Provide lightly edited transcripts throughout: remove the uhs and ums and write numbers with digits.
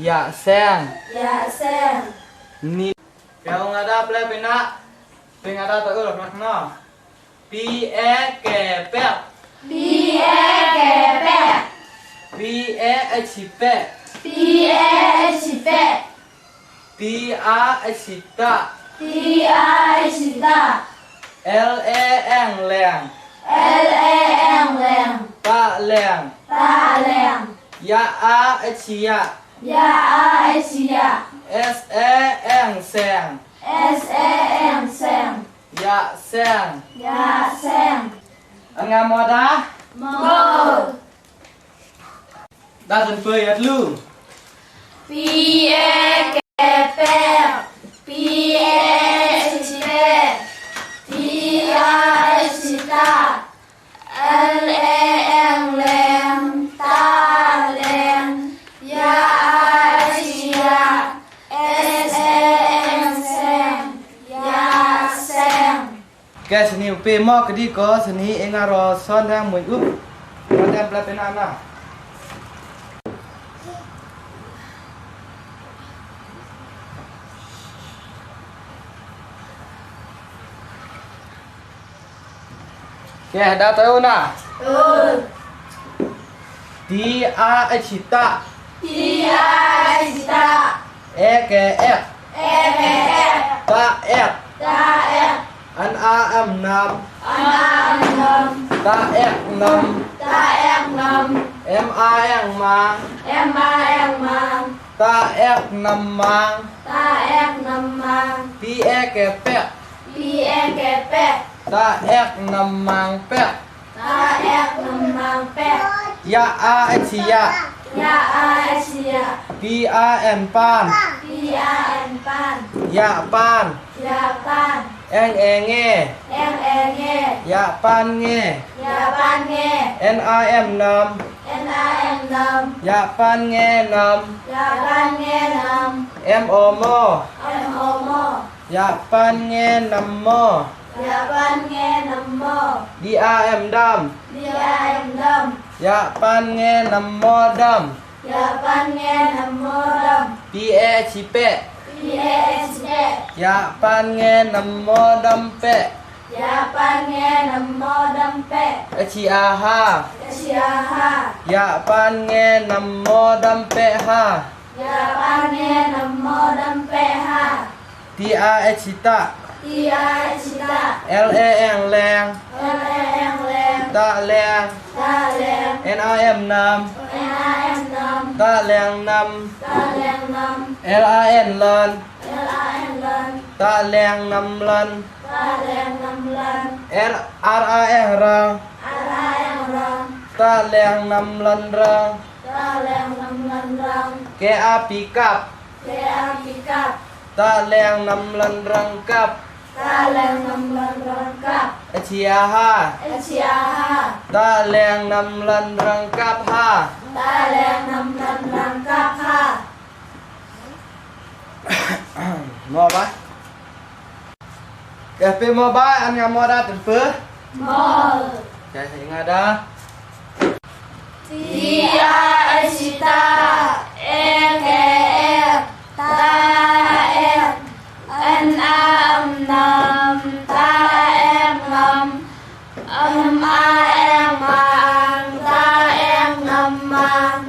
Ya seng. Ya seng. Ni. Kau ngada ple pina. Pingada ta ul no. P E K P. B A K P. P A H P. P A H P. T A H T. T A H T. L A N leng. L A N leng. Ta leng. Ta leng. Ya A H Ya. Ya A H Ya. S A N seng. S A N seng. Ya seng. Ya seng. Ang mo da? Mo. Da dần phơi at lu. P A K P. P A H P. T A H T. L A N leng. Ta leng. Ya A H Ya. S A N seng. Ya seng. Ke sini pe mo kedi ko sini enga ro son thang mui up. Con tem ple pina na. Ke da tayo na. Ừ. T A H T T A H T. E K F E K F. T F T F. N A M Nam N A M Nam. T F Nam T F Nam. M A N Ma M A N Ma. T F Nam Ma T F Nam Ma. P E K P P E K P. T F Nam Mang P T F Nam Mang P. Ya A H Ya Ya A H Ya. P A N Pan P A N Pan. Ya Pan Ya Pan. N E Nghe M E Nghe. Ya Pan Nghe Ya Pan Nghe. N A M Nam N A M Nam. Ya Pan Nghe Nam Ya Pan Nghe Nam. M O Mo M O Mo. Ya Pan Nghe Nam Mo Ya Pan Nghe Nam Mo. D A M Dam D A M Dam. Ya Pan Nghe Nam Mo Dam Ya Pan Nghe Nam Mo Dam. P A H P P A H P. Ya Pan Nghe Nam Mo Dam P Ya Pan Nghe Nam Mo Dam P. H A H H A H. Ya Pan Nghe Nam Mo Dam P H Ya Pan Nghe Nam Mo Dam P H. T A H T T A H T. L A N Leng L A N Leng. T Leng Ta Leng. N A M Nam N A M Nam. T Leng Nam Ta Leng Nam. L A N Lon L A N Lon. T Leng Nam Lon Ta Leng Nam Lon. R R A N Rang R A N Rang. T Leng Nam Lon Rang Ta Leng Nam Lon Rang. K A P Kap K A P Kap. Ta Leng Nam Lon Rang Kap. Ta leng nam lan rang kap. Chia ha. Chia ha. Ta leng nam lan rang kap ha. Ta leng nam lan rang kap ha. Mo ba. Ke pe mo ba an nga mo da tin pơ. Mo. Ke nga da. T A H ta E K E ta E N A M nam ta em ngam M A M mang ta em ngam mang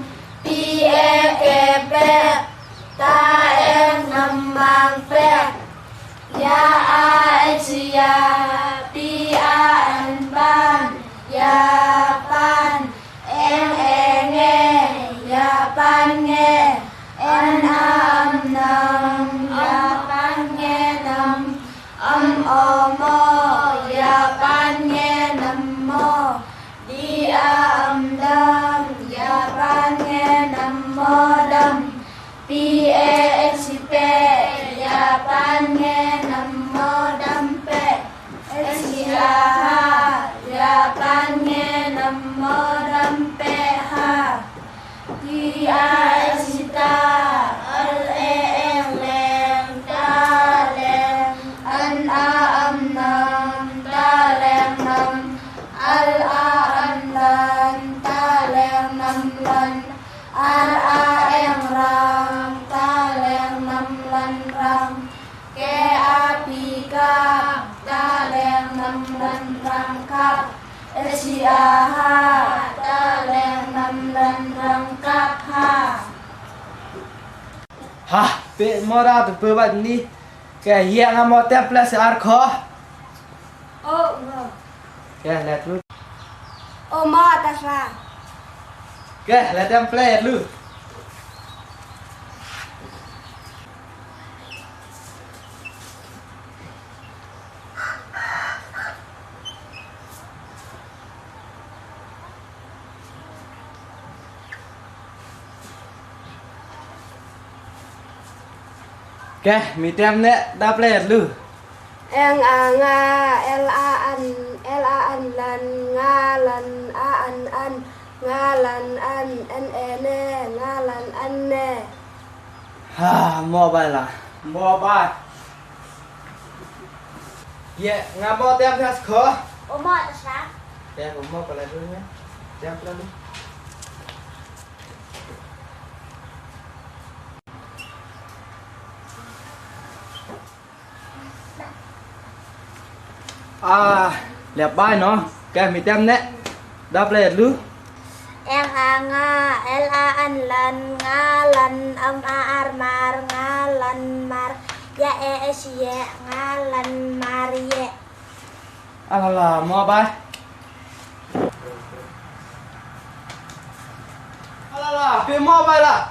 P E K P ta em ngam mang p Ya A H ya P A N ban Ya pan N E nge Ya pan nge N A M nam Ya pan nge nam M O mo Ya pan nge nam mo D A M dam Ya pan nge nam mo dam P A H P Ya pan nge nam mo dam p H A H Ya pan nge nam mo dam p H T A H ta L A N leng ta leng N A M nam ta leng nam L A N lan ta leng nam lan R A N rang ta leng nam lan rang K A P kap ta leng nam lan rang kap H A H ta leng nam lan rang kap ha. Ha pe mo da tin pơ ba ni. Ke ye nga mo te plus ar kho. O ngo. Ke let lu. O mo ta sa. Ke let em play lu. Ke mi tem ne da play lu. N A nga L A N L A N lan nga lan A N N nga lan N N E ne nga lan N ne. Ha mo ba la. Mo ba. Ye nga mo tem tas kho. O mo ta sa. Ke mo pa la lu ne. Tem play lu. À, đẹp bài nó, cái mi tem nè, đáp lại lu. N A nga L A N lan nga lan M A R mar nga lan mar Ya E S ye nga lan mar ye. À là là mo bài. À là là, pe mo bài là.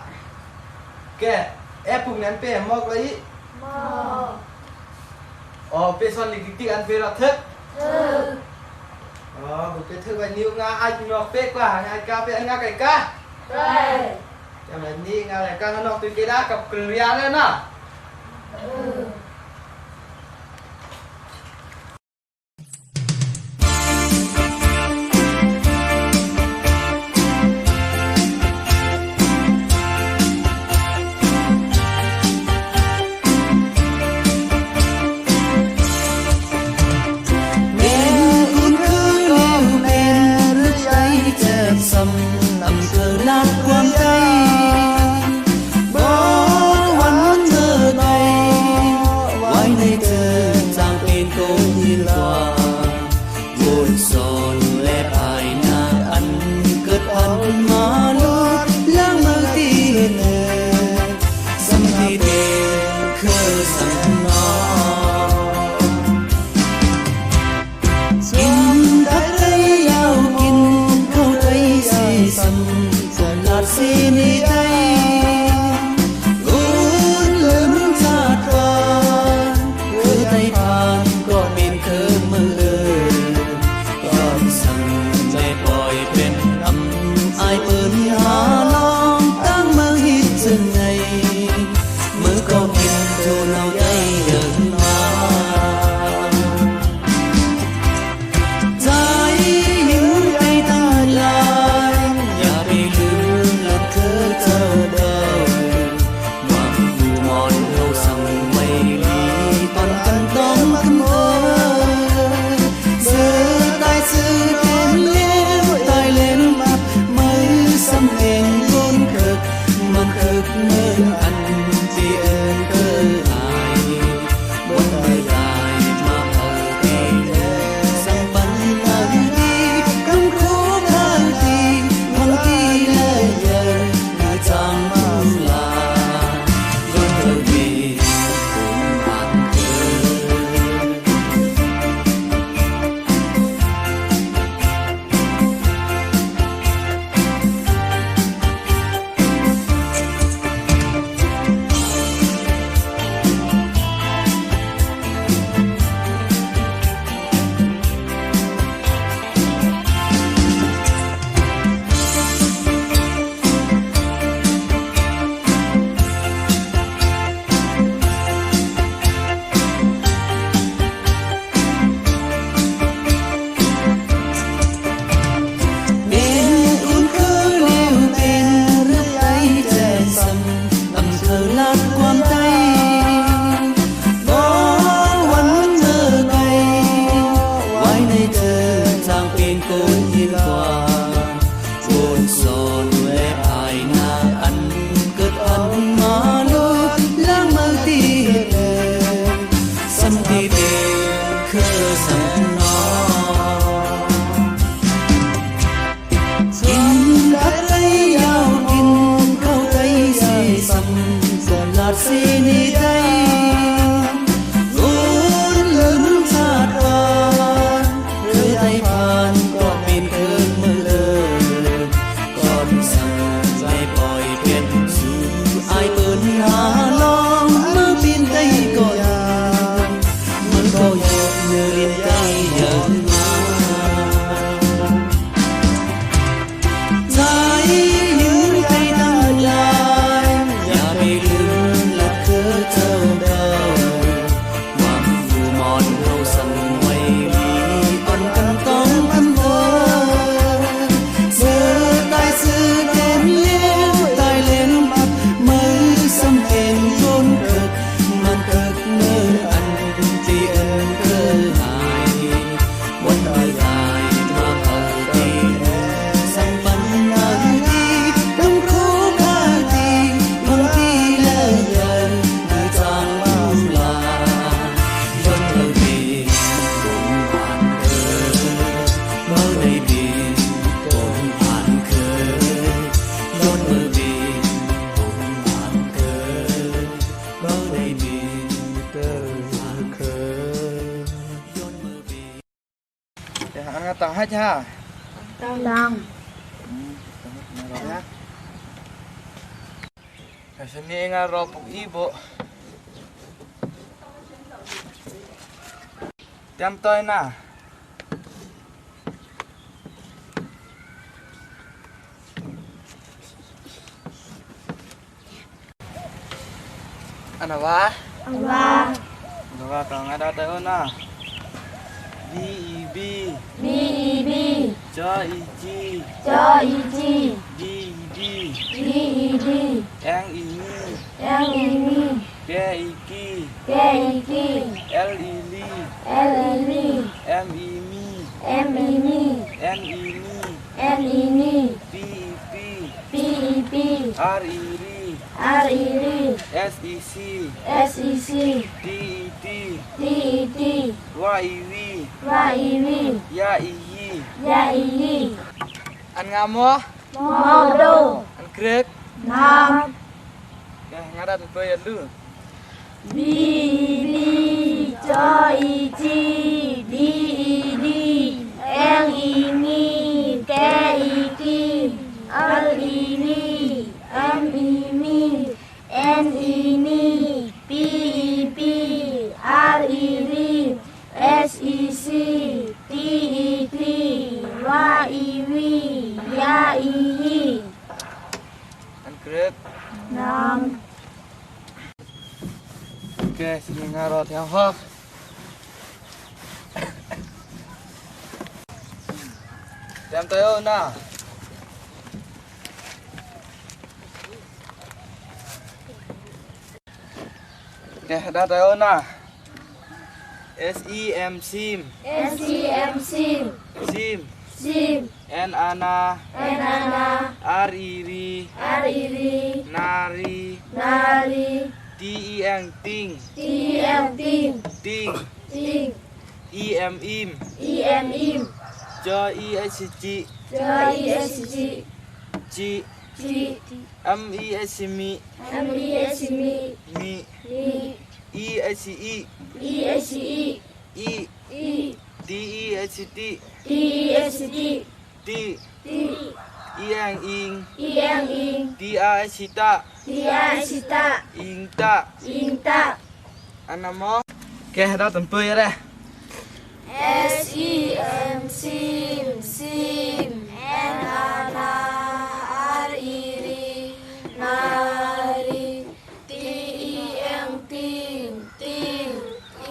Cái, e pung nan pe mo cái. Mo. Ờ, pe son lịch tích ăn pe là thức. Thư. Ờ, pe thức và nhiều nga ai nó pe qua ai ca pe nga cái ca. Đây. Em là ni nga lại ca nó từ cái đá cặp cười ra nữa nè. ha. Tang. Sini nga ro puk ibu. Tiam toy na. Ano ba? Wa. Ano ba? Kau nga daw na. B E B B E B J E G J E G D E D D E D N E N N E N K E K K E K L E L L E L M E M M E M N E N N E N P E P P E P R E R R E R S E C S E C T E T T E T Y E V Y E V Y E E Y E E. Ăn ngà mo? Mò đồ. Ăn krek? Nam. Kaya nga daw ito yan lu. B B J E G D E D N E N K E K L E L M E M N E N P E P R E R S E C T E T Y E V Y E E. Ăn krek? Nam. Ok, xin nga rồi theo hốc. Đem tới ơn à. Ok, đã tới ơn à. S E M sim S E M sim sim sim N A N N A N R E R R E R Nari Nari T E N ting T E N ting ting ting E M im E M im J E S G J E S G G G M E S M M E S M M E E S E E S E E E T E S T T E S T T T E N ing E N ing T R S Ta T R S Ta ing ta ing ta. Anh mo. Ok, đó tầm pươi đây. S E M sim sim N A N R E R Nari T E N ting ting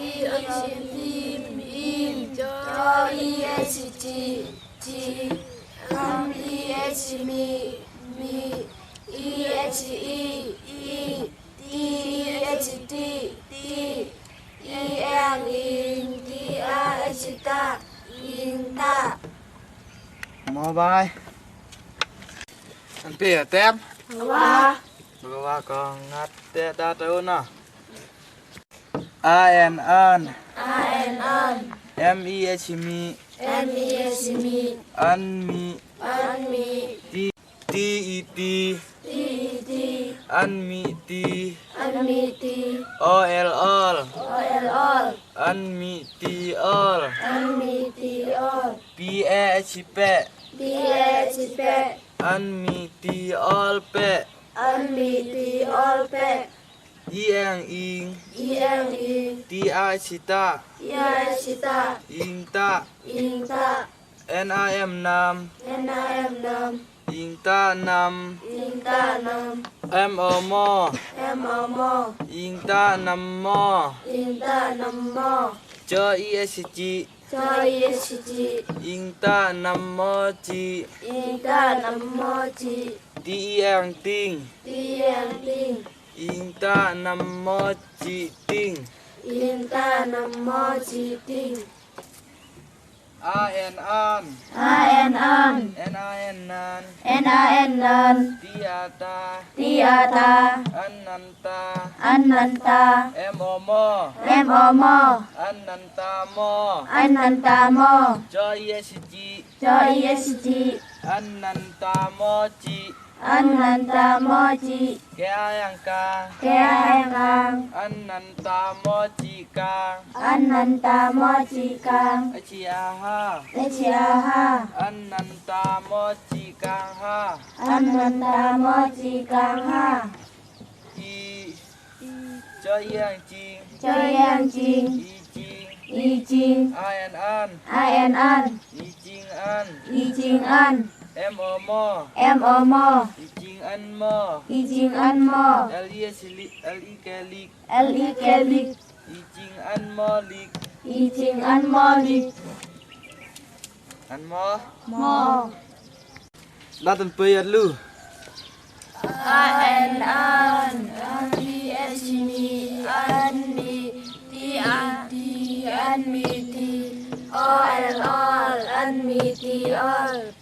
E H M im J E S G G M E H M M E H E E T E H T T E N ing T R S Ta ing ta. Mo bye. Ăn pìa tem. Wa. Bawa con ngắt tê ta tới nè. A N N A N N M E H M M E H M N M N M T T E T T E T N M T N M T O L L O L L N M T L N M T L P A H P P A H P N M T L P N M T L P E N ing E N E T I S Ta T I S Ta ing ta ing ta N I M Nam N I M Nam ing ta Nam ing ta Nam M O Mo M O Mo ing ta Nam Mo ing ta Nam Mo J E S G J E S G ing ta Nam Mo G ing ta Nam Mo G T E N ting T E N ting ing ta Nam Mo G ting ing ta Nam Mo G ting. A N An A N An N A N Nan N A N Nan T A Ta T A Ta N Nan Ta N Nan Ta M O Mo M O Mo N Nan Ta Mo N Nan Ta Mo J E S G J E S G N Nan Ta Mo G N อนันตามอจิ แกอายังกา แกอายังกัง อนันตามอจิกา อนันตามอจิกัง อชิอาหา เอชิอาหา อนันตามอจิกังหา อนันตามอจิกังหา อีจอยังจิง เจยังจิง อีจิง อีจิง อาอันอัน ไอแอนอัน อีจิงอัน อีจิงอัน เอ็มโอมอ เอ็มโอมอ อีจิงอันมอ อีจิงอันมอ เอลเอซิลิเอลอีแกลิก เอลอีเกลิก อีจิงอันมอลิก อีจิงอันมอลิก อันมอ มอ ลาตันเปียลู A N An N B H M N B T R T N B T O L O N B T O